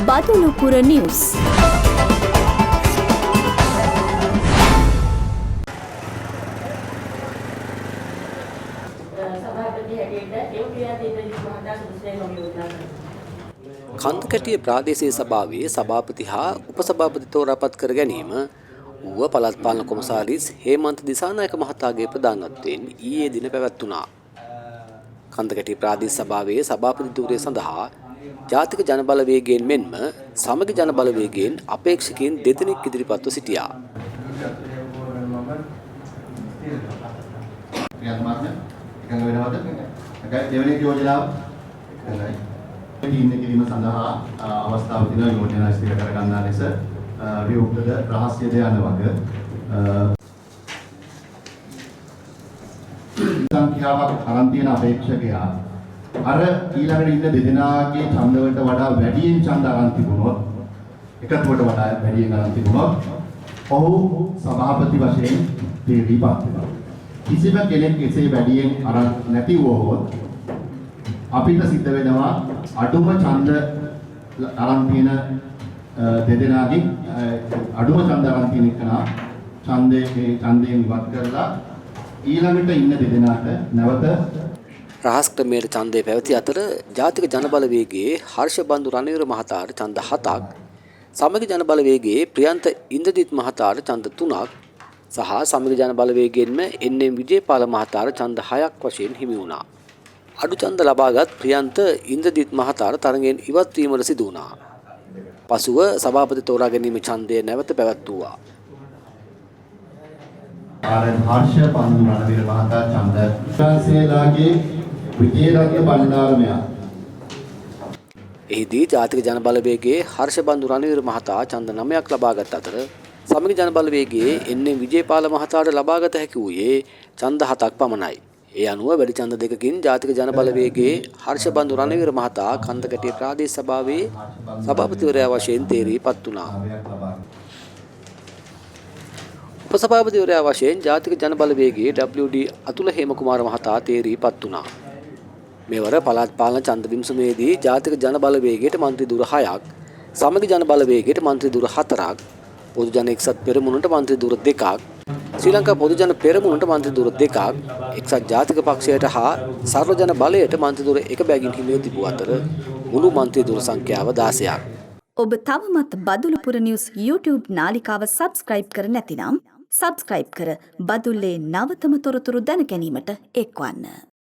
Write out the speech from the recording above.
බදුලුපුර news. සභාපති හැටියට එම් ප්‍රියන්ත ඉන්ද්‍රජිත් මහතා සුදුසුයි මම යෝජනා කරනවා. කන්දකැටිය ප්‍රාදේශීය සභාවේ සභාපති හා උපසභාපති තෝරාපත් කර ගැනීම ඌව පළාත් පාලන කොමසාරිස් හේමන්ත දිසානායක මහතාගේ ප්‍රධානත්වයෙන් ඊයේ දින පැවැත්වුණා. කන්දකැටිය ප්‍රාදේශීය සභාවේ සභාපති ධුරය සඳහා ජාතික ජනබලවේගයෙන් මෙන්ම සමගි ජනබලවේගයෙන් අපේක්ෂකයින් දෙදෙනෙක් ඉදිරිපත්ව සිටියා. ප්‍රියන්ත මහත්මයා එකඟ වෙනවද? එකයි දෙවෙනි යෝජනාව එකඟයි. තීරණය කිරීම සඳහා අවස්ථාව තියෙනවා යෝජනා ස්ථිර කර ගන්නා ලෙස විවුර්තද රහස්‍යද යන වග සංඛ්‍යාවක් අරන් තියෙන අපේක්ෂකයා අර ඊළඟට ඉන්න දෙදෙනාගේ ඡන්ද වලට වඩා වැඩියෙන් ඡන්ද අරන් තිබුණොත්, එකතුවට වඩා වැඩියෙන් අරන් තිබුණොත්, ඔහු සභාපති වශයෙන් තේරීපත් වෙනවා. කිසිම කෙනෙක් එසේ වැඩියෙන් අරන් නැති වුවහොත් අපිට සිද්ධ වෙනවා අඩුම ඡන්ද අරන් තියෙන දෙදෙනාගෙන් අඩුම ඡන්ද අරන් තියෙන එකනා ඡන්දේ මේ ඡන්දයෙන් ඉවත් කරලා ඊළඟට ඉන්න දෙදෙනාට නැවත රහස් ක්‍රමයට ඡන්දය පැවති අතර ජාතික ජනබලවේගයේ හර්ෂබන්දු රණවීර මහතාට ඡන්ද 7ක්, සමගි ජනබලවේගයේ ප්‍රියන්ත ඉන්ද්‍රජිත් මහතාට ඡන්ද 3ක් සහ සමගි ජනබලවේගයෙන්ම එන්.එම්. විජේපාල මහතාට ඡන්ද 6ක් වශයෙන් හිමි වුණා. අඩු ඡන්ද ලබාගත් ප්‍රියන්ත ඉන්ද්‍රජිත් මහතාට තරගයෙන් ඉවත් වීමට සිදු වුණා. පසුව සභාපති තෝරා ගැනීම ඡන්දය නැවත පැවැත්වුවා. ආර්.එම්. හර්ෂ බන්දු රණවීර මහතා ඡන්ද වහන්සේලාගේ විජේරත්න බණ්ඩාරමයා. එහිදී ජාතික ජනබලවේගයේ හර්ෂබන්දු රණවීර මහතා ඡන්ද 9ක් ලබාගත් අතර සමගි ජනබලවේගයේ එන්.එම්. විජේපාල මහතාට ලබාගත හැකි වූයේ ඡන්ද 7ක් පමණයි. ඒ අනුව වැඩි ඡන්ද 2කින් ජාතික ජනබලවේගයේ හර්ෂබන්දු රණවීර මහතා කන්දකැටිය ප්‍රාදේශ සභාවේ සභාපතිවරයා වශයෙන් තේරී පත් වුණා. උපසභාපතිවරයා වශයෙන් ජාතික ජනබලවේගයේ WD Athula Hemakumara මහතා තේරී පත් වුණා. මෙවර පළාත් පාලන ඡන්ද විමසුමේදී ජාතික ජනබලවේගයට මන්ත්‍රී ධුර 6ක්, සමගි ජනබලවේගයට මන්ත්‍රී ධුර 4ක්, පොදුජන එක්සත් පෙරමුණට මන්ත්‍රී ධුර 2ක්, ශ්‍රී ලංකා පොදුජන පෙරමුණට මන්ත්‍රී ධුර 2ක්, එක්සත් ජාතික පක්ෂයට හා සර්වජන බලයට මන්ත්‍රී ධුර 1 බැගින් හිමිව තිබූ අතර මුළු මන්ත්‍රී ධුර සංඛ්‍යාව 16ක්. ඔබ තවමත් බදුලුපුර නිවුස් YouTube නාලිකාව සබස්ක්‍රයිබ් කර නැතිනම් සබස්ක්‍රයිබ් කර බදුල්ලේ නවතම තොරතුරු දැන ගැනීමට එක්වන්න.